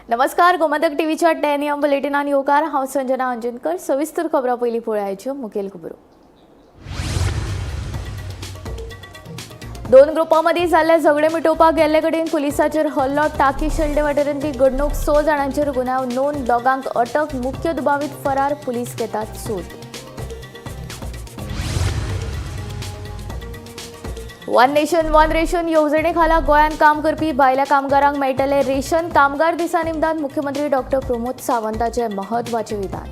नमस्कार, गोमंतक टीव्हीच्या 10 एम बुलेटिनान येवकार. हांव संजना अंजनकर. सविस्तर खबरां पयलीं पळयाच्यो मुखेल खबरो. दोन ग्रुपां मदीं जाल्ले झगडे मिटोवपाक गेल्ले कडेन पुलिसाचेर हल्लो. टाकी शेल्डे वाठारांतली घडणूक. 6 जाणांचेर गुन्यांव नोंद, दोगांक अटक. मुख्य दुबावीत फरार, पुलीस घेतात सोद. वन नेशन वन रेशन येवजणे खाला गोंयांत काम करपी भायल्या कामगारांक मेळटलें रेशन. कामगार दिसा निमतान मुख्यमंत्री डॉक्टर प्रमोद सावंताचें म्हत्वाचें विधान.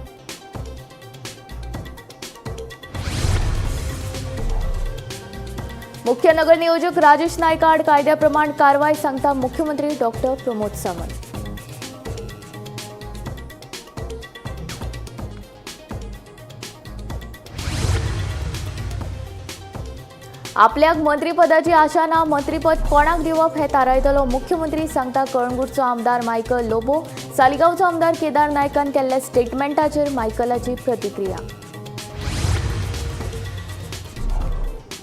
मुख्य नगरनियोजक राजेश नायक आड कायद्या प्रमाण कारवाय, सांगता मुख्यमंत्री डॉक्टर प्रमोद सावंत. आपल्याक मंत्रीपदाची आशा ना, मंत्रीपद कोणाक दिवप हें थारायतलो मुख्यमंत्री, सांगता कळंगूटचो आमदार मायकल लोबो. सालिगांवचो आमदार केदार नायकान केल्ल्या स्टेटमेंटाचेर मायकलाची प्रतिक्रिया.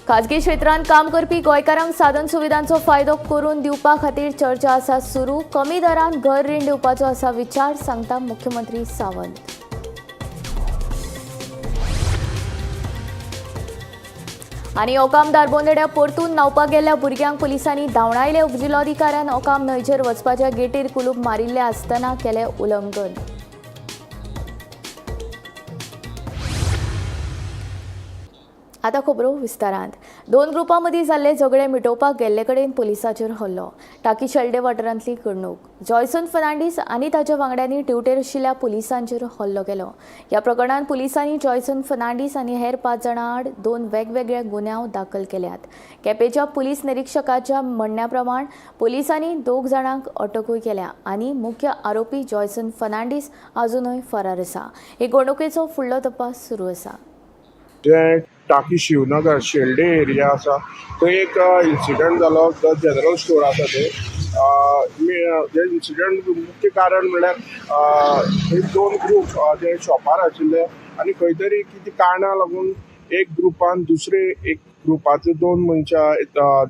खाजगी क्षेत्रांत काम करपी गोंयकारांक साधन सुविधांचो फायदो करून दिवपा खातीर चर्चा आसा सुरू. कमी दरान घर रीण दिवपाचो आसा विचार, सांगता मुख्यमंत्री सावंत. आनी ओकाम धारबोंदड्या परतून न्हांवपाक गेल्ल्या भुरग्यांक पुलिसांनी धांवडायले. उपजिल्लोधिकाऱ्यान ओकाम न्हंयचेर वचपाच्या गेटीर कुलूप मारिल्ले आसतना केलें उल्लंघन. आतां खबरो विस्तारांत. दोन ग्रुपां मदीं जाल्ले झगडे मिटोवपाक गेल्ले कडेन पुलिसाचेर हल्लो. टाकी शेल्डे वाठारांतली घडणूक. जॉयसन फर्नांडीस आनी ताच्या वांगड्यांनी ड्युटेर आशिल्ल्या पुलिसांचेर हल्लो केलो. ह्या प्रकरणांत पुलिसांनी जॉयसन फर्नांडीस आनी हेर 5 जाणां आड 2 वेगवेगळे गुन्यांव दाखल केल्यात. केपेंच्या पुलीस निरिक्षकाच्या म्हणण्या प्रमाण पुलिसांनी 2 जाणांक अटकूय केल्या आनी मुख्य आरोपी जॉयसन फर्नांडीस अजुनूय फरार आसा. हे घडणुकेचो फुडलो तपास सुरू आसा. जे टाकी शिवनगर शेल्डे एरिया आसा थंय एक इन्सिडंट जालो. जनरल स्टोर आसा ते इन्सिडंट मुख्य कारण म्हणल्यार थंय 2 ग्रूप जे शॉपार आशिल्ले आनी खंय तरी कितें कारणां लागून एक ग्रुपान दुसरे एक ग्रुपाचे 2 मनशां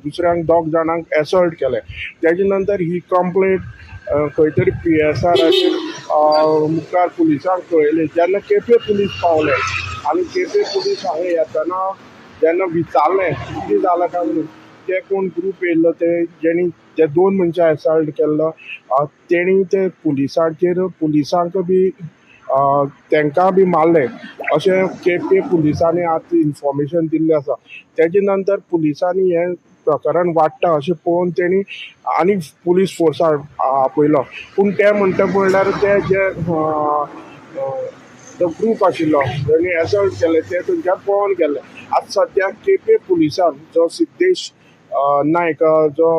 दुसऱ्यांक 2 जाणांक एसॉल्ट केले. तेजे नंतर ही कंप्लेंट खंय तरी PSRाचेर मुखार पुलिसांक कळयली. जेन्ना केपें पुलीस पावले आनी केपें पुलीस हांगा येतना जेन्ना विचारलें कितें जालां काय म्हणून, ते कोण ग्रूप येयल्लो ते जेणी ते 2 मनशां एसॉल्ट केल्लो तेणी ते पुलिसांचेर पुलिसांक बी तांकां बी मारले अशें केपें पुलिसांनी आतां इन्फॉर्मेशन दिल्लें आसा. तेजे नंतर पुलिसांनी हें प्रकरण वाडटा अशें पळोवन तेणी आनी पुलीस फोर्साक आपयलो. पूण ते म्हणटा म्हणल्यार ते जे तो ग्रूप आशिल्लो तेणी एसॉल्ट केले ते थंयच्यान पळोवन गेले. आतां सद्याक केपें पुलिसान जो सिद्धेश नायक जो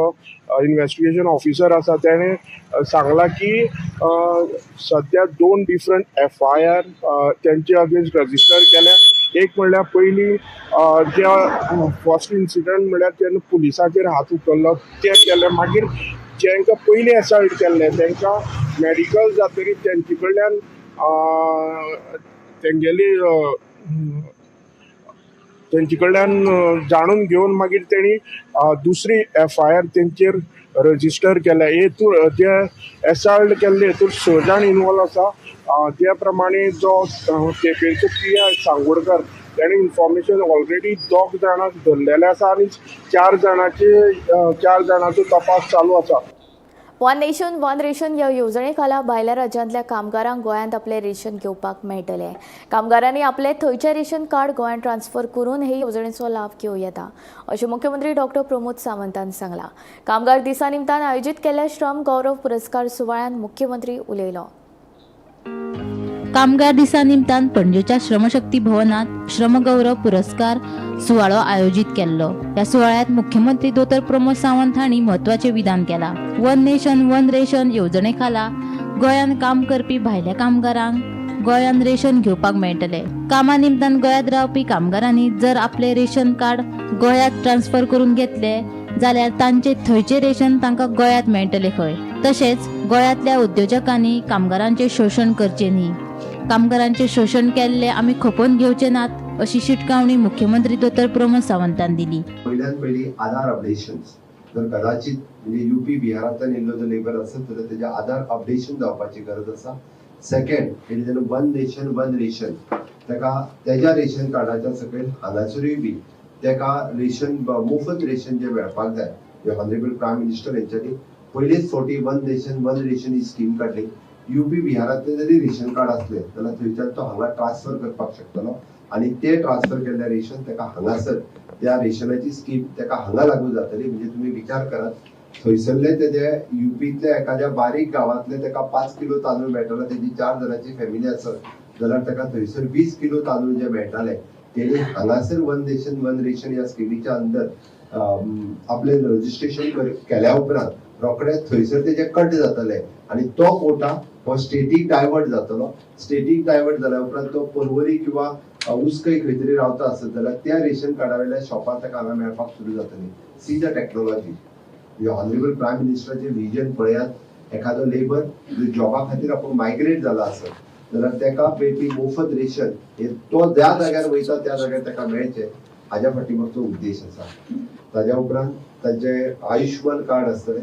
इन्वेस्टिगेशन ऑफिसर आसा तेणें सांगलां की सद्या 2 डिफरंट FIR तेंचे अगेन्स्ट रजिस्टर केल्या. एक म्हणल्यार पयलीं जे फर्स्ट इन्सिडंट म्हणल्यार जेन्ना पुलिसाचेर हात उखल्लो ते केले. मागीर जेंकां पयलीं एसॉल्ट केल्ले तेंकां मेडिकल जातकीर तेंचे कडल्यान तेंगेली तेंचे कडल्यान जाणून घेवन मागीर तेणी दुसरी FIR तेंचेर रजिस्टर केल्या. हेतून जे एसॉल्ट केल्ले हेतून 6 जाण इनवॉल्व आसा. त्या प्रमाणे जो केपेंचो PI Sangodkar तेणें इन्फॉर्मेशन ऑलरेडी 2 जाणांक धरलेले आसा आनी 4 जाणांचो तपास चालू आसा. वन नेशन वन रेशन ह्या येवजणे खाला भायल्या राज्यांतल्या कामगारांक गोंयांत आपलें रेशन घेवपाक मेळटलें. कामगारांनी आपलें थंयचें रेशन कार्ड गोंयांत ट्रान्सफर करून हे येवजणेचो लाव घेवं येता अशें मुख्यमंत्री डॉक्टर प्रमोद सावंतान सांगलां. कामगार दिसा निमतान आयोजीत केल्ल्या श्रम गौरव पुरस्कार सुवाळ्यांत मुख्यमंत्री उलयलो. कामगार दिसा निमतान पणजेच्या श्रमशक्ती भवनात श्रमगौरव पुरस्कार सुवाळो आयोजीत केल्लो. ह्या सुवाळ्यात मुख्यमंत्री दोतोर प्रमोद सावंत हांणी म्हत्वाचें विधान केलां. वन नेशन वन रेशन येवजणे खाला गोंयांत काम करपी भायल्या कामगारांक गोंयांत रेशन घेवपाक मेळटलें. कामा निमतान गोंयांत रावपी कामगारांनी जर आपलें रेशन कार्ड गोंयांत ट्रान्सफर करून घेतले जाल्यार तांचे थंयचें रेशन तांकां गोंयांत मेळटलें खंय. तशेंच गोंयांतल्या उद्योजकांनी कामगारांचें शोशण करचें न्ही. कामगारांचे शोशण केल्ले आमी खपोवन घेवचे नात अशी शिटकावणी मुख्यमंत्री दोतोर प्रमोद सावंतान दिली. पयल्यान पयलीं आधार अपडेशन्स जर कदाचित म्हणजे युपी बिहारांतल्यान येयल्लो जर लेबर आसत जाल्यार तेजें आधार अपडेशन जावपाची गरज आसा. Second, it is one nation one ration. ताका तेज्या रेशन कार्डाच्या सकयल हांगासरूय बी तेका रेशन, मुफत रेशन जें मेळपाक जाय. ऑनरेबल प्रायम मिनिस्टर हेंच्यांनी पयलीच फावटी वन नेशन वन रेशन ही स्कीम काडली. युपी बिहारांतलें जरी रेशन कार्ड आसलें जाल्यार थंयच्यान तो हांगा ट्रान्सफर करपाक शकतलो आनी ते ट्रान्सफर केल्ले रेशन ताका हांगासर, त्या रेशनाची स्कीम ताका हांगा लागू जातली. म्हणजे तुमी विचार करात, थंयसरले तेजे युपींतल्या एखाद्या बारीक गांवांतले ताका 5 किलो तांदूळ मेळटालो. तेजी चार जाणांची फॅमिली आसत जाल्यार ताका थंयसर 20 किलो तांदूळ जे मेळटाले, तेणी हांगासर वन नेशन वन रेशन ह्या स्किमीच्या अंदर आपलें रजिस्ट्रेशन केल्या उपरांत रोखडें थंयसर तेजें कट जातलें आनी तो कोटा हो स्टेटीक डायवर्ट जातलो. स्टेटीक डायवर्ट जाल्या उपरांत तो पर्वरी किंवा उसकय खंय तरी रावता आसत जाल्यार त्या रेशन कार्डा वयल्या शॉपार ताका हांगा मेळपाक सुरू जातली. See the technology. Honourable prime मिनिस्टराचें विजन पळयात. एखादो लेबर जर जॉबा खातीर आपूण मायग्रेट जाला आसत जाल्यार ताका मेळपी मोफत रेशन हे तो ज्या जाग्यार वयता त्या जाग्यार ताका मेळचें, हाज्या फाटीमागचो उद्देश आसा. ताज्या उपरांत तांचे आयुश्यमान कार्ड आसतलें,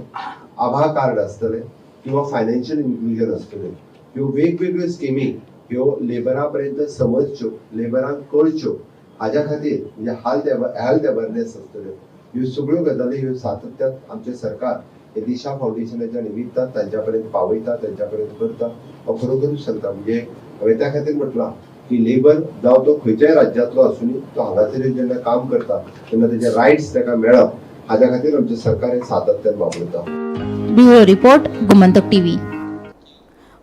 आभा कार्ड आसतलें किंवा फायनान्शियल इन्क्लुजन आसतलें. ह्यो वेगवेगळ्यो स्किमी ह्यो लेबरा पर्यंत समजच्यो, लेबरांक कळच्यो हाज्या खातीर, म्हणजे हेल्थ अवेरनेस आसतल्यो. ह्यो सगळ्यो गजाली ह्यो सातत्यान आमचें सरकार हे दिशा फावंडेशनाच्या निमित्तान तांच्या पर्यंत पावयता, तांच्या पर्यंत करता. हांव खरोखरूच सांगता, म्हणजे हांवें त्या खातीर म्हटलां की लेबर जावं तो खंयच्याय राज्यांतलो आसूनी, तो हांगासर जेन्ना काम करता तेन्ना तेजे रायट्स ताका मेळप हाज्या खातीर आमचें सरकार हे सातत्यान वावुरता. Bureau report, Gomantak TV.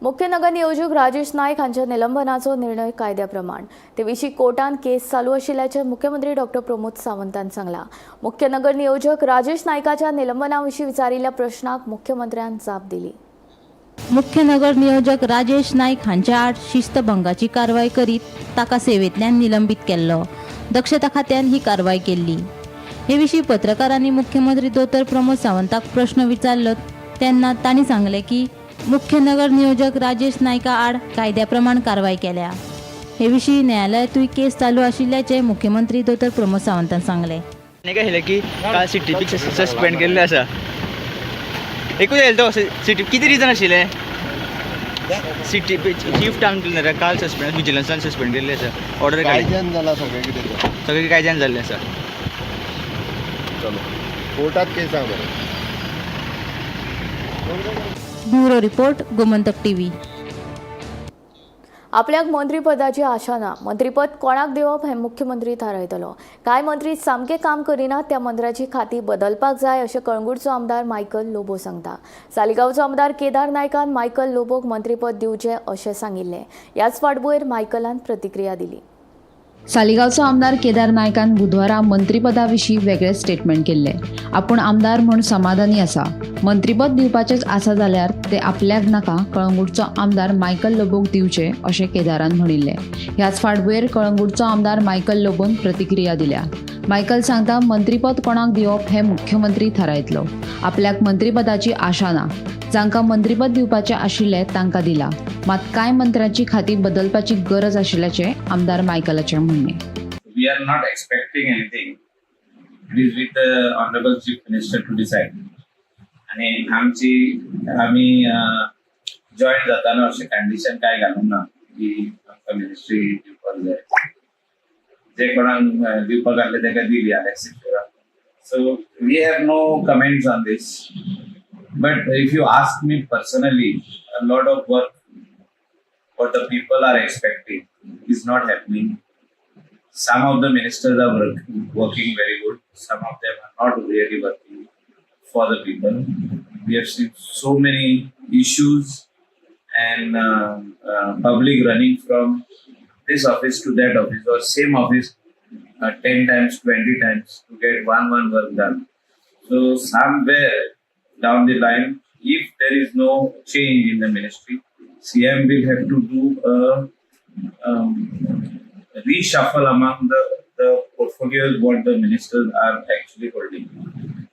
मुख्य नगरनियोजक राजेश नाईक हांच्या निलंबनाचो निर्णय कायद्या प्रमाण, ते विशीं कोर्टात केस चालू आशिल्ल्याचें मुख्यमंत्री डॉक्टर प्रमोद सावंतान सांगलां. मुख्य नगरनियोजक राजेश नाईकाच्या निलंबना विशीं विचारिल्ल्या प्रश्नाक मुख्यमंत्र्यान जाप दिली. मुख्य नगर नियोजक राजेश नाईक हांच्या आड शिस्तभंगाची कारवाय करीत ताका सेवेंतल्यान निलंबीत केल्लो. दक्षता खात्यान ही कारवाय केल्ली. हे विशीं पत्रकारांनी मुख्यमंत्री दोतोर प्रमोद सावंताक प्रश्न विचारलो तेन्ना तांणी सांगलें की मुख्य नगर नियोजक राजेश नायका आड कायद्या प्रमाण कारवाय केल्या. हे विशीं न्यायालयांतूय केस चालू आशिल्ल्याचें मुख्यमंत्री दोतोर प्रमोद सावंतान सांगलें. आनी काय आशिल्लें की काल सिटीपीक सस्पेंड केल्लें आसा. एकूच आयलो तो सिटी. कितें रिजन आशिल्लें? सिटी चीफ टावन क्लिनर काल सस्पेंड, विजिलन्सान सस्पेंड केल्लें आसा, ऑर्डर काडली. कायद्यान जाला सगळें कितें तें. सगळें कायद्यान जाल्लें आसा. चलो, कोर्टात केस आहा मरे. Bureau report, Gomantak TV. आपल्याक मंत्रीपदाची आशा ना. मंत्रीपद कोणाक दिवप हें मुख्यमंत्री थारायतलो. कांय मंत्री सामकें काम करिनात, त्या मंत्र्याची खाती बदलपाक जाय अशें कळंगूटचो आमदार मायकल लोबो सांगता. सालिगांवचो आमदार केदार नायकान मायकल लोबोक मंत्रीपद दिवचें अशें सांगिल्लें. ह्याच फाटभुंयेर मायकलान प्रतिक्रिया दिली. सालिगांवचो आमदार केदार नायकान बुधवारा मंत्रीपदा विशीं वेगळें स्टेटमेंट केल्लें. आपूण आमदार म्हूण समाधानी आसा. मंत्रीपद दिवपाचेंच आसा जाल्यार ते आपल्याक नाका, कळंगूटचो आमदार मायकल लोबोक दिवचें अशें केदारान म्हणिल्लें. ह्याच फाटभुंयेर कळंगूटचो आमदार मायकल लोबोन प्रतिक्रिया दिल्या. मायकल सांगता, मंत्रीपद कोणाक दिवप हें मुख्यमंत्री थारायतलो. आपल्याक मंत्रीपदाची आशा ना. जांकां मंत्रीपद दिवपाचें आशिल्लें तांकां दिलां. मात कांय मंत्र्यांची खाती बदलपाची गरज आशिल्ल्याचें आमदार मायकलाचें म्हणणें. We are not expecting anything. It is with the Honorable Chief Minister to decide. आणि आमची आमी जॉईन जाताना अशें कंडिशन काय घालूंक ना की आमकां मिनिस्ट्री दिवपाक जाय. जे कोणाक दिवपाक आहले ताका दिली, Alex. So we have no comments on this, but if you ask me personally, a lot of work what the people are expecting is not happening. Some of the ministers are working very good, some of them are not really working for the people. We have seen so many issues and public running from this office to that office or same office 10 times, 20 times to get one one work done. So somewhere down the line, if there is no change in the ministry, CM will have to do a reshuffle among the portfolios what the ministers are actually holding.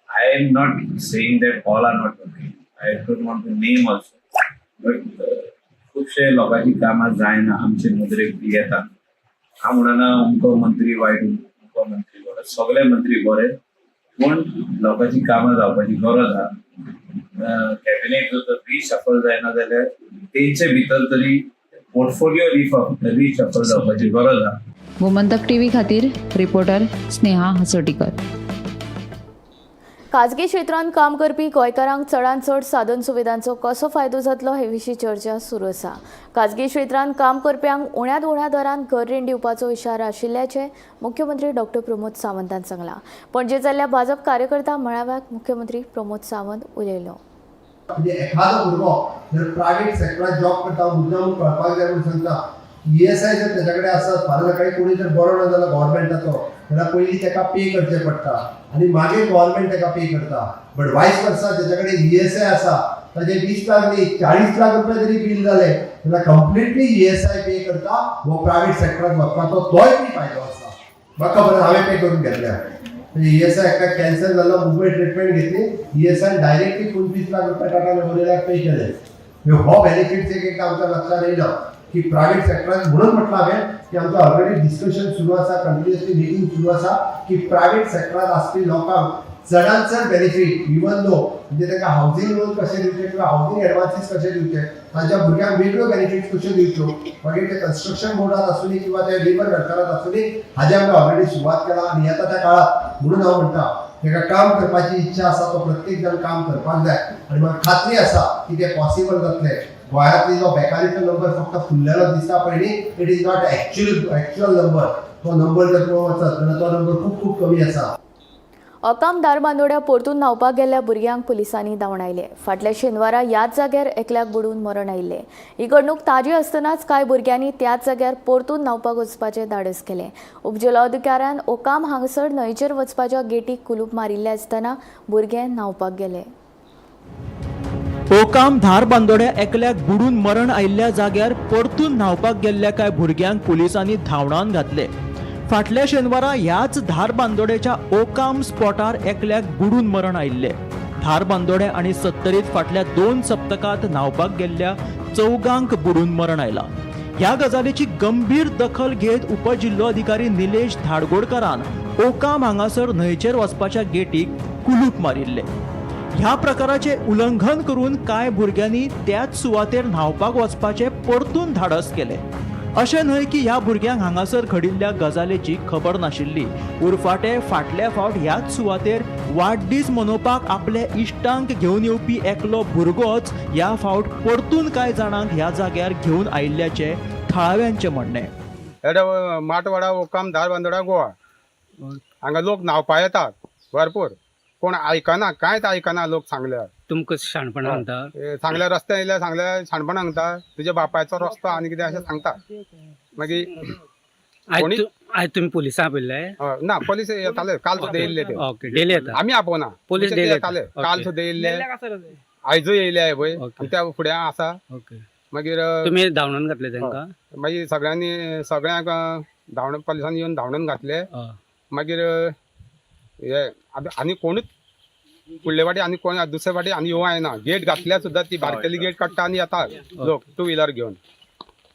I am not saying that all are not working. I don't want to name also. But खुबशे लोकांची कामां जायना, आमचे नदरेक बी येता. हांव म्हणना अमको मंत्री वायट, अमको मंत्री बरो. सगळे मंत्री बरे. पूण लोकांची कामां जावपाची गरज आहा. कॅबिनेट जर तर रिशफल जायना जाल्यार तेंचे भितर तरी पोर्टफोलिओ रिशफल जावपाची गरज आहा. गोमंतक टीव्ही खातीर रिपोर्टर स्नेहा हसोटीकर. खाजगी क्षेत्रांत काम करपी गोंयकारांक चडांत चड साधन सुविधांचो कसो फायदो जातलो हे विशीं चर्चा सुरू आसा. खाजगी क्षेत्रांत काम करप्यांक उण्यांत उण्या दरान घर रीण दिवपाचो इशारो आशिल्ल्याचें मुख्यमंत्री डॉक्टर प्रमोद सावंतान सांगलां. पणजे जाल्ल्या भाजप कार्यकर्ता मेळाव्याक मुख्यमंत्री प्रमोद सावंत उलयलो. म्हणजे एखादो भुरगो जर प्रायव्हेट सेक्टरात जॉब करता, मुद्दाम कळपाक जाय म्हूण सांगता, ईएसआय जर तेच्या कडेन आसत, फाल्यां सकाळी कोणी जर बरो ना जाल्यार गव्हर्मेंटाचो जाल्यार पयलीं तेका पे करचें पडटा आनी मागीर गव्हर्मेंट तेका पे करता. बट वायस वर्सा जेच्या कडेन ईएसआय आसा ताजे 20 लाख न्ही, 40 लाख रुपया जरी बील जालें जाल्यार कंप्लिटली ईएसआय पे करता. हो प्रायव्हेट सेक्टरात वचपाचो तोय बी फायदो आसा. म्हाका खबर, हांवें पे करून घेतल्या. म्हणजे ईएसआय एका कॅन्सर जालो, मुंबय ट्रिटमेंट घेतली, ईएसआय डायरेक्टली 25 लाख रुपया टाटा मेमोरियलाक पे केले. म्हणजे हो बेनिफिट्स एक एकदां आमच्या लक्षात येयना की प्रायव्हेट सेक्टरान. म्हणून म्हटलं हांवें की आमचं ऑलरेडी डिस्कशन सुरू आसा, कंटिन्युअसली मिटींग सुरू आसा की प्रायव्हेट सेक्टरात आसपी लोकांक चडांत चड बेनिफीट, इवन दो म्हणजे तांकां हावजींग लोन कशें दिवचें किंवा हावजींग एडवान्सीस कशे दिवचे, तांच्या भुरग्यांक वेगळ्यो बेनिफिट्स कश्यो दिवच्यो, मागीर ते कन्स्ट्रक्शन बोर्डात आसूं किंवा ते लेबर वेलफेरात आसूं, हाजे आमी ऑलरेडी सुरवात केला. आनी येता त्या काळात, म्हणून हांव म्हणटा, ताका काम करपाची इच्छा आसा तो प्रत्येक जाण काम करपाक जाय आनी म्हाका खात्री आसा की ते पॉसिबल जातलें. गोंयांतली जो बेकारीचो नंबर फक्त फुल्लेलो दिसता पळय, it is not actual number. तो नंबर जर पळोवंक वचत जाल्यार तो नंबर खूब खूब कमी आसा. अकाम धारबांदोड्या परतून न्हांवपाक गेल्ल्या भुरग्यांक पुलिसांनी धांवडायले. फाटल्या शेनवारा ह्याच जाग्यार एकल्याक बुडून मरण आयिल्लें. ही घडणूक ताजी आसतनाच कांय भुरग्यांनी त्याच जाग्यार परतून न्हांवपाक वचपाचें धाडस केलें. उपजिल्लोधिकाऱ्यान ओकाम हांगसर न्हंयचेर वचपाच्या गेटीक कुलूप मारिल्लें आसतना भुरगे न्हांवपाक गेले. ओकाम धारबांदोड्या एकल्याक बुडून मरण आयिल्ल्या जाग्यार परतून न्हांवपाक गेल्ल्या कांय भुरग्यांक पुलिसांनी धांवडावन घातले. फाटल्या शेनवारा ह्याच धारबांदोड्याच्या ओकाम स्पॉटार एकल्याक बुडून मरण आयिल्लें. धारबांदोड्या आनी सत्तरीत फाटल्या 2 सप्तकांत न्हांवपाक गेल्ल्या चौगांक बुडून मरण आयलां. ह्या गजालीची गंभीर दखल घेत उपजिल्लोधिकारी निलेश धाडगोडकारान ओकाम हांगासर न्हंयचेर वचपाच्या गेटीक कुलूप मारिल्लें. ह्या प्रकाराचे उल्लंघन करून कांय भुरग्यांनी त्याच सुवातेर न्हांवपाक वचपाचें परतून धाडस केलें. अशें न्हय की ह्या भुरग्यांक हांगासर घडिल्ल्या गजालीची खबर नाशिल्ली. उरफाटे फाटल्या फावट ह्याच सुवातेर वाडदीस मनोवपाक आपल्या इश्टांक घेवन येवपी एकलो भुरगोच ह्या फावट परतून कांय जाणांक ह्या जाग्यार घेवन आयिल्ल्याचें थळाव्यांचें म्हणणें. हेड माटवाडा, ओकाम, धारबांदोडा, गोवा. हांगा लोक न्हांवपा येतात भरपूर. कोण आयकना, कांयच आयकना लोक सांगल्यार. तुमकां शाणपणां सांगता? हे सांगल्यार, रस्त्यार येयल्यार सांगल्यार शाणपण सांगता, तुज्या बापायचो रस्तो आनी कितें अशें सांगता मागीर. आयज कोणी- आयज तुमी पुलिसां आपयल्ले? ना, पोलीस येताले काल सुद्दां येयल्ले ते. ओके, डेली येता? आमी आपोवना. पोलीस ते daily येताले. येता. काल सुद्दां येयल्ले, आयजूय येयले पळय. आनी त्या फुड्या आसा. मागीर तुमी धांवडून घातले तांकां? मागीर सगळ्यांनी सगळ्यांक धांवण पोलिसांनी येवन धांवडून घातले. मागीर हे आतां आनी कोणूच फुडले वाटी आनी कोण दुसरे वाटी आनी येवं येना. गेट घातल्यार सुद्दां ती बारकेली गेट काडटा आनी येता लोक टू व्हिलर घेवन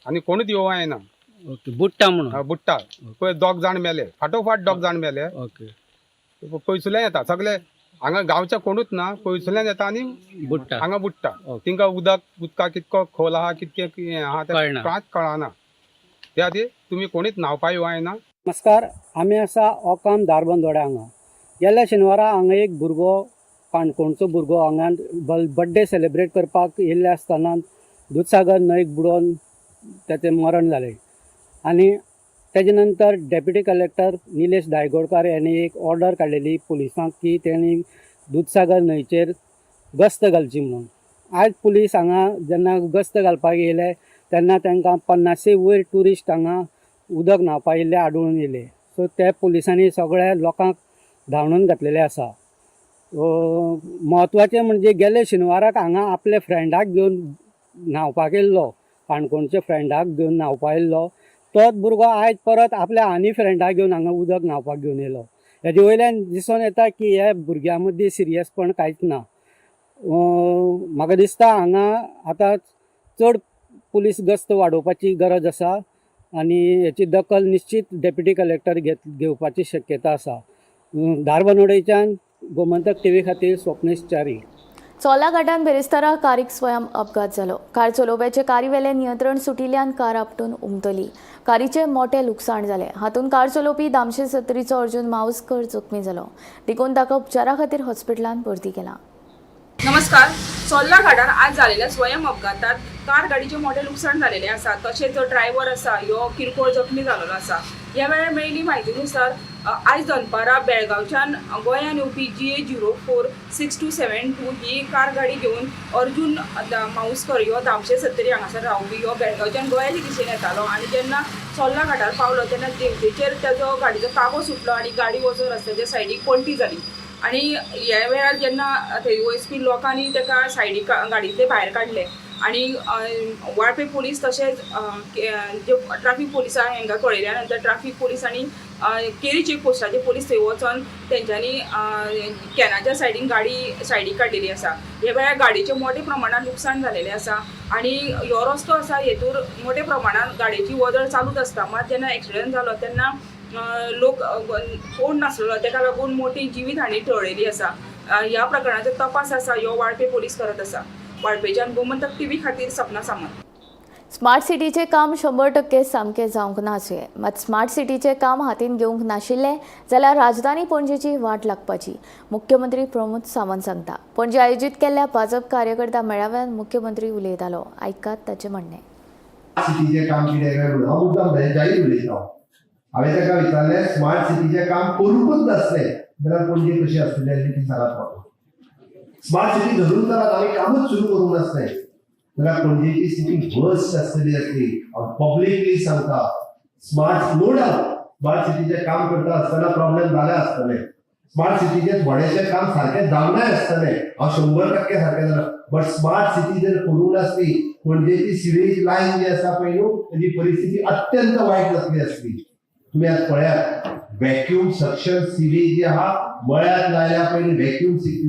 आनी कोणूच येवं येना. ओके, बुडटा म्हणून? बुडटा पळय. दोग जाण मेले, फाटोफाट दोग जाण मेले. पयसुल्यान येता सगळे. हांगा गांवचे कोणूच ना, पयसुल्यान येता आनी बुडटा. हांगा बुडटा. तिंका उदक उदका कितको खोल आहा, कितके हें आहा तें कळना. कांयच कळना. त्या खातीर तुमी कोणीच न्हांवपा येवं येना. नमस्कार, आमी आसा ओकाम धारबांदोड्या हांगा. गेल्या शेनवारा हांगा एक भुरगो, काणकोणचो भुरगो, हांगा बड्डे सेलिब्रेट करपाक येयल्ले आसतना दुदसागर न्हंयक बुडोवन ताचें मरण जालें. आनी तेजे नंतर डेप्युटी कलेक्टर निलेश दायगोडकार यांनी एक ऑर्डर काडलेली पुलिसांक की तेणी दुदसागर न्हंयचेर गस्त घालची म्हणून. आयज पुलीस हांगा जेन्ना गस्त घालपाक येयले तेन्ना तांकां 50 वयर ट्युरिस्ट हांगा उदक न्हांवपा येयल्ले आडळून येयले. सो ते पुलिसांनी सगळ्या लोकांक धांवडून घातलेले आसा. म्हत्वाचें म्हणजे गेले शेनवाराक हांगा आपल्या फ्रेंडाक घेवन न्हांवपाक येयल्लो, काणकोणच्या फ्रेंडाक घेवन न्हांवपाक येयल्लो तोच भुरगो आयज परत आपल्या आनी फ्रेंडाक घेवन हांगा उदक न्हांवपाक घेवन येयलो. हेजे वयल्यान दिसून येता की ह्या भुरग्यां मदीं सिरियसपण कांयच ना. म्हाका दिसता हांगा आतां चड पुलीस गस्त वाडोवपाची गरज आसा आनी हेची दखल निश्चीत डेप्युटी कलेक्टर घेवपाची शक्यता आसा. धारबांदोडेच्यान. गोमंतक टीव्ही खातीर स्वप्नेश च्यारी. चोला घाटान बिरेस्तारा कारीक स्वयं अपघात जालो. कार चलोवप्याचे कारीवेलें नियंत्रण सुटिल्ल्यान कार आपटून उमतली. कारीचें मोटें लुकसाण जालें. हातूंत कार चलोवपी दामशे सत्तरीचो अर्जुन मावसकर जखमी जालो, देखून ताका उपचारा खातीर हॉस्पिटलांत भरती केला. नमस्कार. चोर्ला घाटार आज जालेल्या स्वयं अपघातात कार गाडीचें मोठें लुकसाण जालेलें आसा. तशेंच जो ड्रायव्हर आसा ह्यो किरकोळ जखमी जालेलो आसा. ह्या वेळार मेळिल्ली म्हायती नुसार आयज दनपारां बेळगांवच्यान गोंयान येवपी GA 04 6272 ही कार गाडी घेवन अर्जुन माऊसकर ह्यो दामशे सत्तरी हांगासर रावपी ह्यो बेळगांवच्यान गोंयाच्या दिशेन येतालो आनी जेन्ना चोर्ला घाटार पावलो तेन्ना देंवतेचेर तेजो गाडीचो ताबो सुटलो आनी गाडी वचून रस्त्याच्या सायडीक पलटी जाली. आनी ह्या वेळार जेन्ना थंय वचपी लोकांनी ताका सायडीक गाडयेंतले भायर काडले आनी वाळपय पुलीस तशेंच जे ट्राफीक पुलीस आहा हेंकां कळयल्या नंतर ट्राफीक पुलीस आनी केरी चेक पोस्टाचे पुलीस थंय वचोन तेंच्यांनी कॅनाच्या सायडीन गाडी सायडीक काडलेली आसा. ह्या वेळार गाडयेचें मोठ्या प्रमाणान लुकसाण जालेलें आसा आनी ह्यो रस्तो आसा हेतूर मोठ्या प्रमाणान गाडयेची वदळ चालूच आसता. मात जेन्ना एक्सिडंट जालो तेन्ना लोक कोण नासलेलो, तेका लागून मोठी जिवीत हानी टळलेली आसा. ह्या प्रकरणाचो तपास आसा ह्यो वाळपय पुलीस करत आसा. वाळपेच्यान गोमंतक टीव्ही खातीर सपना सामंत. स्मार्ट सिटीचें काम 100% सामकें जावंक ना आसुये, मात स्मार्ट सिटीचें काम हातीन घेवंक नाशिल्लें जाल्यार राजधानी पणजेची वाट लागपाची, मुख्यमंत्री प्रमोद सावंत सांगता. पणजे आयोजीत केल्ल्या भाजप कार्यकर्ता मेळाव्यात मुख्यमंत्री उलयतालो. आयकात ताचें म्हणणें. सिटीचें काम कितें काय म्हणून हांव मुद्दाम जाहीर उलयता. हांवें ताका विचारलें, स्मार्ट सिटीचें काम करूंकूच नासलें जाल्यार पणजे कशी आसतली आसली ती सांगात म्हाका. स्मार्ट सिटी धरून चलात, आमी कामूच सुरू करूंक नासलें जाल्यार पणजेची स्थिती वर्स्ट आसतली आसली. हांव पब्लिकली सांगता, स्मार्ट नो डावट स्मार्ट सिटीचें काम करता आसतना प्रॉब्लेम जाले आसतले. स्मार्ट सिटीचें थोडेशें काम सारकें जावनाय आसतलें, हांव 100% सारकें जालां. बट स्मार्ट सिटी जर करूंक नासली, पणजेची सिवेज लायन जी आसा पळय न्हू, तेजी परिस्थिती अत्यंत वायट जातली आसली. तुमी आज पळयात, व्हॅक्यूम सक्शन सिवेज जी आहा, मळ्यात लायल्या पयलीं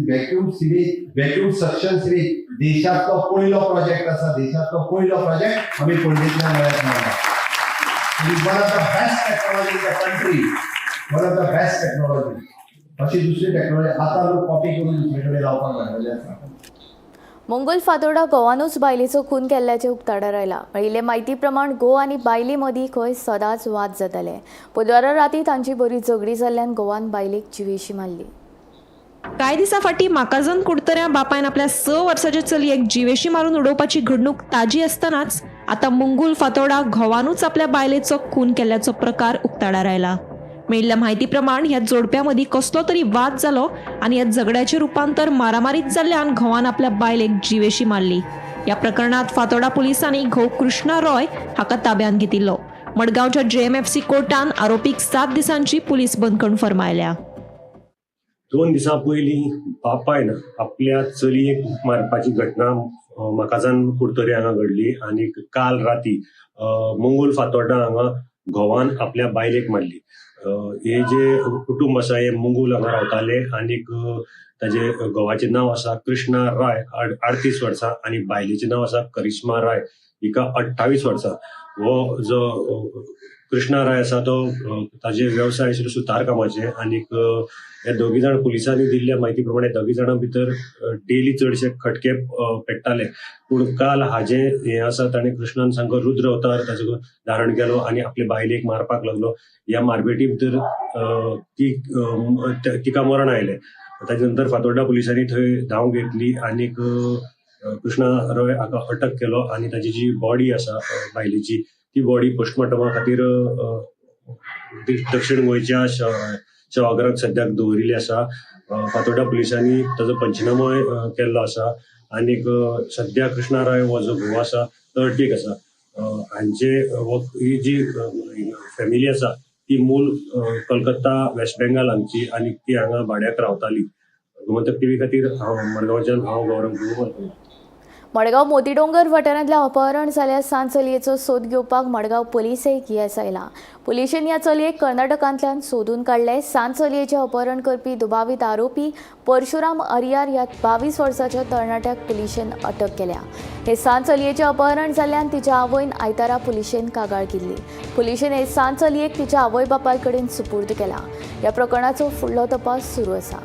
vacuum sewage, vacuum suction sewage देशांतलो पयलो प्रोजेक्ट आसा. देशांतलो पयलो प्रोजेक्ट आमी पणजेंतल्या मळ्यात लायला. It is one of the best technology in the country. One of the best technology. अशी दुसरी टेक्नॉलॉजी आता लोक कॉपी करून दुसरे कडेन लावपाक लागलेले आसा. मंगूल फातोर्डा घोवानूच बायलेचो खून केल्ल्याचें उक्ताडार आयलां. मेळिल्ले म्हायती प्रमाण घोव आनी बायले मदीं खंय सदांच वाद जाताले. बुधवारा राती तांची बरी झगडी जाल्ल्यान घोवान बायलेक जिवेशी मारली. कांय दिसां फाटीं माकाझन कुडतऱ्या बापायन आपल्या 6 वर्साच्या चलयेक जिवेशी मारून उडोवपाची घडणूक ताजी आसतनाच आतां मंगूल फातोर्डा घोवानूच आपल्या बायलेचो खून केल्ल्याचो प्रकार उक्ताडार आयला. मेळिल्ल्या म्हायती प्रमाण ह्या जोडप्या मदीं कसलो तरी वाद जालो आनी ह्या झगड्याचें रुपांतर मारामारीत जाल्ल्यान घोवान आपल्या बायलेक जिवेशी मारली. ह्या प्रकरणांत फातोर्डा पुलिसांनी घोव कृष्णा रॉय हाका ताब्यांत घेतिल्लो. मडगांवच्या जेएमएफसी कोर्टान आरोपीक 7 दिसांची पुलीस बंदखण फर्मायल्या. 2 दिसां पयलीं बापायन आपल्या चलयेक मारपाची घटना म्हाकाजान कुडतरी हांगा घडली आनी काल राती मंगूल फातोर्डा हांगा घोवान आपल्या बायलेक मारली. हे जे कुटुंब आसा हे मंगूल हांगा रावताले आनीक ताजे घोवाचें नांव आसा कृष्णा राय 38 वर्सां आनी बायलेचें नांव आसा करिश्मा राय, हिका 28 वर्सां. हो जो कृष्णा राय आसा तो ताजे वेवसाय आशिल्लो सुतार कामाचे आनीक हे दोगी जाण पुलिसांनी दिल्ल्या म्हायती प्रमाणे दोगी जाणां भितर डेली चडशे खटके पेट्टाले. पूण काल हाजे हें आसा ताणें कृष्णान सामको रुद्र अवतार ताजो धारण केलो आनी आपले बायलेक मारपाक लागलो. ह्या मारपेटी भितर तिका मरण आयलें. ताजे नंतर फातोर्डा पुलिसांनी थंय धांव घेतली आनीक कृष्णा रॉय हाका अटक केलो आनी ताजी जी बॉडी आसा बायलेची ती बॉडी पोस्टमॉर्टमा खातीर दक्षिण गोंयच्या शवागराक सद्याक दवरिल्ली आसा. फातोर्डा पुलिसांनी ताजो पंचनामोय केल्लो आसा आनीक सद्या कृष्णा राय हो जो घोव आसा तो अटकेक आसा. हांचे ही जी फॅमिली आसा ती मूळ कलकत्ता वेस्ट बेंगाल हांगची आनी ती हांगा भाड्याक रावताली. गोमंतक टीव्ही खातीर हांव मडगांवच्यान हांव गौरव गुरू. मडगांव मोतीडोंगर वाठारांतल्या अपहरण जाल्ल्या 7 चलयेचो सोद घेवपाक मडगांव पुलिसेक येस आयलां. पुलिशेन ह्या चलयेक कर्नाटकांतल्यान सोदून काडले. 7 चलयेचें अपहरण करपी दुबावीत आरोपी परशुराम अरियार ह्या 22 वर्साच्या तरणाट्याक पुलिशेन अटक केल्या. हे 7 चलयेचें अपहरण जाल्ल्यान तिच्या आवयन आयतारा पुलिशेन कागाळ केल्ली. पुलिशेन हे 7 चलयेक तिच्या आवय बापाय कडेन सुपूर्द केला. ह्या प्रकरणाचो फुडलो तपास सुरू आसा.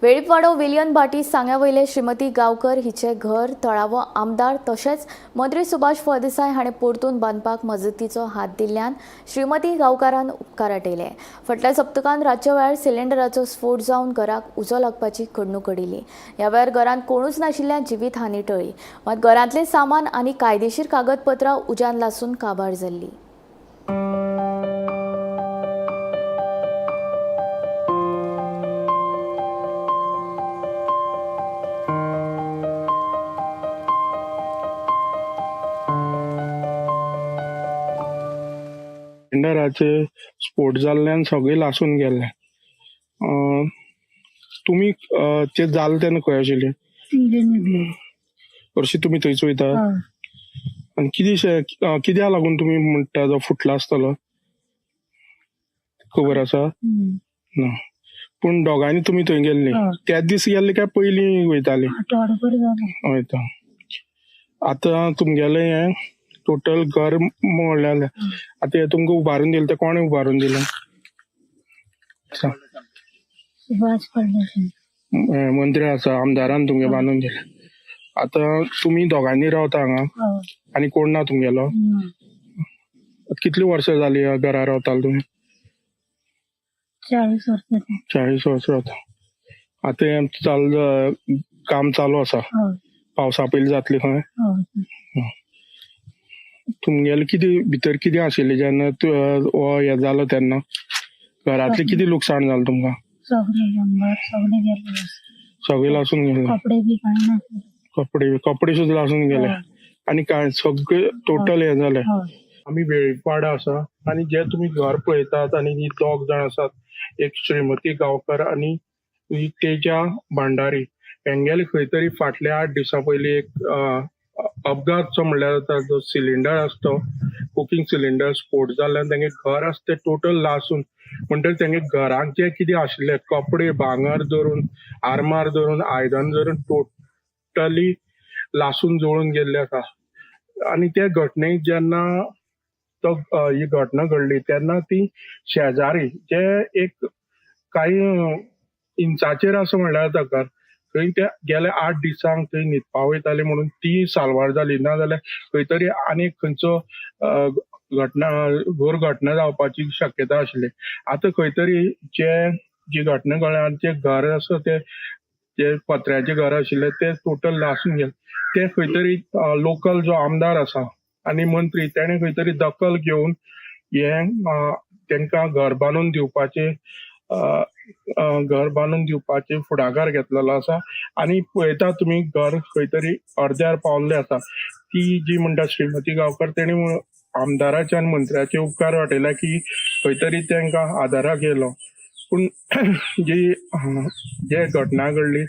वेळीपवाडो विलियन भाटी सांग्या वयले श्रीमती गांवकर हिचें घर थळावो आमदार तशेंच मंत्री सुभाष फळदेसाय हाणें परतून बांदपाक मजतीचो हात दिल्ल्यान श्रीमती गांवकारान उपकार आटयले. फाटल्या सप्तकान रातच्या वेळार सिलिंडराचो स्फोट जावन घराक उजो लागपाची घडणूक घडिल्ली. ह्या वेळार घरांत कोणूच नाशिल्ल्यान जिवीत हानी टळ्ळी, मात घरांतलें सामान आनी कायदेशीर कागदपत्रां उज्यान लासून काबार जाल्लीं. सिलिंडराचे स्फोट जाल्ल्यान सगळें लासून गेल्लें. तुमी ते जालें तेन्ना खंय आशिल्ले? हरशीं तुमी थंयच वयता? आनी कितें कित्याक लागून तुमी म्हणटा तो फुटला आसतलो खबर आसा ना? पूण दोगांनी तुमी थंय गेल्ली त्याच दीस गेल्ले काय पयलीं वयताली? वयता. आतां तुमगेलें हें टोटल घर मोडलें, आतां हें तुमकां उबारून दिलें तें कोणें उबारून दिलें? मंत्री आसा आमदारान तुमगें बांदून दिलें. आतां तुमी दोगांनी रावता हांगा आनी कोण ना तुमगेलो? कितली वर्सां जाली ह्या घरा रावताले तुमी? 40 वर्सां. 40 वर्सां रावता. आतां हें चालू काम चालू आसा, पावसा पयलीं जातलें खंय? तुमगेलें कितें भितर कितें आशिल्लें जेन्ना हें जालो तेन्ना घरांतलें कितें लुकसाण जालें तुमकां? सगळें लासून गेलें. कपडे सुद्दां लासून गेले आनी काय सगळें टोटल हें जालें. आमी वेळीपाडा आसा आनी जे तुमी घर पळयतात आनी ही दोग जाण आसात, एक श्रीमती गांवकर आनी तेजा भांडारी, हेंगेले खंय तरी फाटल्या 8 दिसां पयलीं एक अपघातचो म्हणल्यार जाता, जो सिलिंडर आसता कुकींग सिलिंडर स्फोट जाल्ल्यान तेंगे घर आसा तें टोटल लासून, म्हणटकीर तेंगे घराक जे कितें आशिल्ले कपडे भांगर धरून आरमार धरून आयदन धरून टोटली लासून जळून गेल्ले आसा. आनी ते घटनेक जेन्ना तो ही घटना घडली तेन्ना ती शेजारी जे एक कांय इंचाचेर आसा म्हणल्यार जाता घर, थंय ते गेल्या 8 दिसांक थंय न्हिदपा वयताले म्हणून ती साल्वार जाली, ना जाल्यार खंय तरी आनी खंयचो घटना घोर घटना जावपाची शक्यता आशिल्ली. आतां खंय तरी जे जी घटना घडल्या आनी जे घर आसा ते जे पत्र्याचें घर आशिल्लें ते टोटल लासून गेलें. ते खंय तरी लोकल जो आमदार आसा आनी मंत्री तेणें खंय तरी दखल घेवन हें तांकां घर बांदून दिवपाचें घर बांदून दिवपाचे फुडाकार घेतलेलो आसा. आनी पळयता तुमी घर खंय तरी अर्द्यार पावल्लें आसा. ती जी म्हणटा श्रीमती गांवकर तेणी आमदाराचे आनी मंत्र्याचे उपकार वाटयले की खंय तरी तांकां आदाराक येयलो. पूण जी जे घटना घडली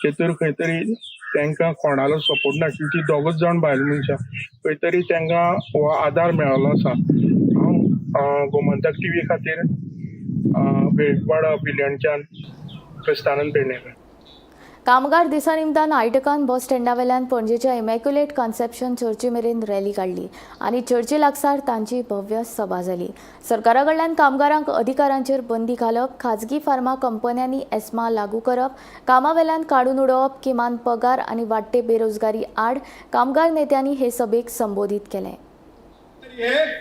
तेतूर खंय तरी तांकां कोणालो सपोर्ट नाशिल्लो, ती दोगूच जाण बायल मनशां खंय तरी तांकां हो आदार मेळ्ळो आसा. हांव गोमंतक टीव्ही खातीर वेळीपाडा बिलियनच्यान क्रिस्तानंद पेडणेकर. कामगार दिसा निमतान आयटकान बस स्टँडा वेल्यान पणजेच्या इमॅक्युलेट कन्सेप्शन चर्ची मेरेन रॅली काडली आनी चर्ची लागसार तांची भव्य सभा जाली. सरकारा कडल्यान कामगारांक अधिकारांचेर बंदी घालप, खाजगी फार्मा कंपन्यांनी एस्मा लागू करप, कामावेल्यान काडून उडोवप, किमान पगार आनी वाडटे बेरोजगारी आड कामगार नेत्यांनी हे सभेक संबोधीत केलें.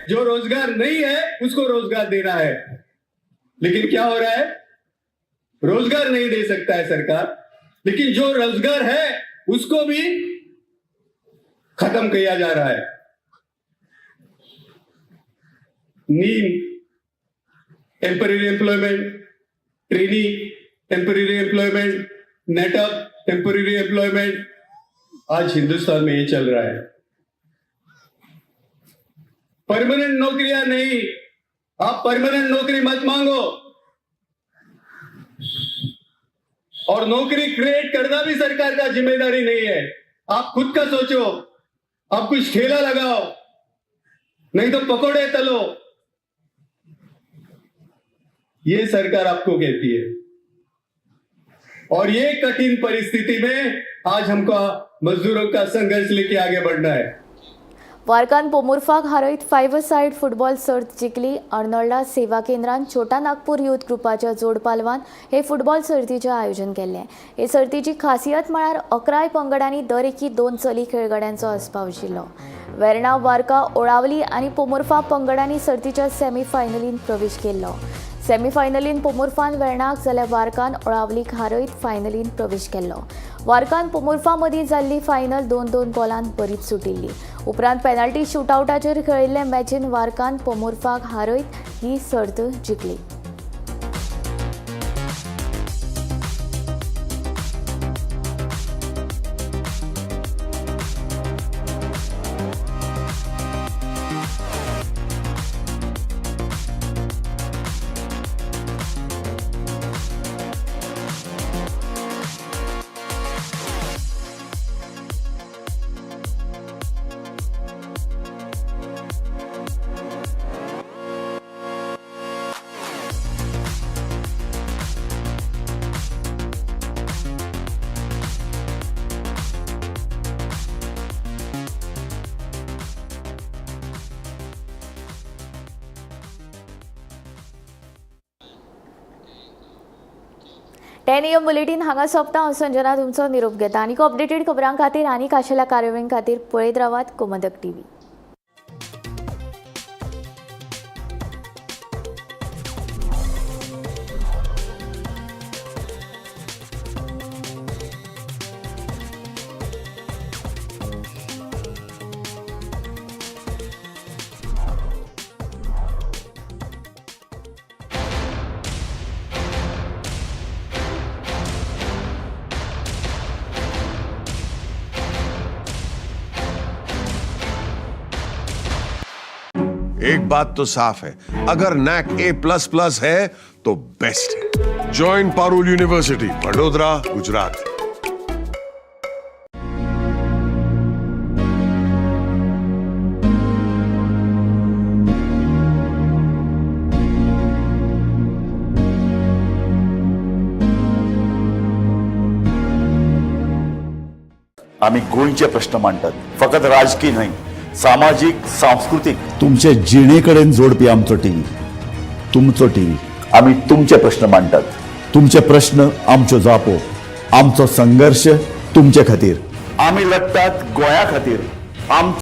जो रोजगार नहीं है उसको रोजगार देना है, लेकिन क्या हो रहा है? रोजगार नहीं दे सकता है सरकार, लेकिन जो रोजगार है उसको भी खत्म किया जा रहा है। नीम, temporary employment, trainee temporary employment, नेटअप temporary employment, आज हिंदुस्तान में ये चल रहा है। परमानेंट नौकरियां नहीं, आप परमानेंट नौकरी मत मांगो, और नौकरी क्रिएट करना भी सरकार का जिम्मेदारी नहीं है। आप खुद का सोचो, आप कुछ ठेला लगाओ, नहीं तो पकोड़े तलो, ये सरकार आपको कहती है। और ये कठिन परिस्थिति में आज हमको मजदूरों का संघर्ष लेके आगे बढ़ना है। वारकान पोमुर्फाक हारयत फायव्ह सायड फुटबॉल सर्त जिखली. अर्नोल्डा सेवा केंद्रान छोटा नागपूर युथ ग्रुपाच्या जोड पालवान हे फुटबॉल सर्तीचें आयोजन केल्लें. हे सर्तीची खासियत म्हळ्यार 11 पंगडांनी दर एकी 2 चली खेळगड्यांचो आस्पाव आशिल्लो. वेर्णा, वारका, ओळावली आनी पोमुर्फा पंगडांनी सर्तीच्या सेमीफायनलीन प्रवेश केल्लो. सेमीफायनलीन पोमुर्फान वेर्णाक जाल्यार वारकान ओळावलीक हारयत फायनलीन प्रवेश केल्लो. वारकान पोमुर्फा मदीं जाल्ली फायनल 2-2 गोलान बरीच सुटिल्ली. उपरांत पेनल्टी शुटआवटाचेर खेळिल्ले मॅचीन वारकान पोमुर्फाक हारयत ही सर्त जिखली. टेन एएम बुलेटीन हांगा सोंपता. हांव संजना तुमचो निरोप घेता. आनीक अपडेटेड खबरां खातीर आनी खाशेल्या कार्यावळीं खातीर पळयत रावात गोमंतक टीव्ही. एक बात तो साफ है, अगर नैक A++ है तो बेस्ट है। Join Parul university, Vadodara, Gujarat. आमी गोंयचे प्रश्न मांडटात, फकत राजकी न्हय, सामाजीक, सांस्कृतीक, तुमचे जिणे कडेन जोडपी आमचो टीव्ही, तुमचो टीव्ही। आमी तुमचे प्रश्न मांडटात, तुमचे प्रश्न आमच्यो जापो, आमचो संघर्श तुमचे खातीर। आमी लढटात गोंया खातीर। आम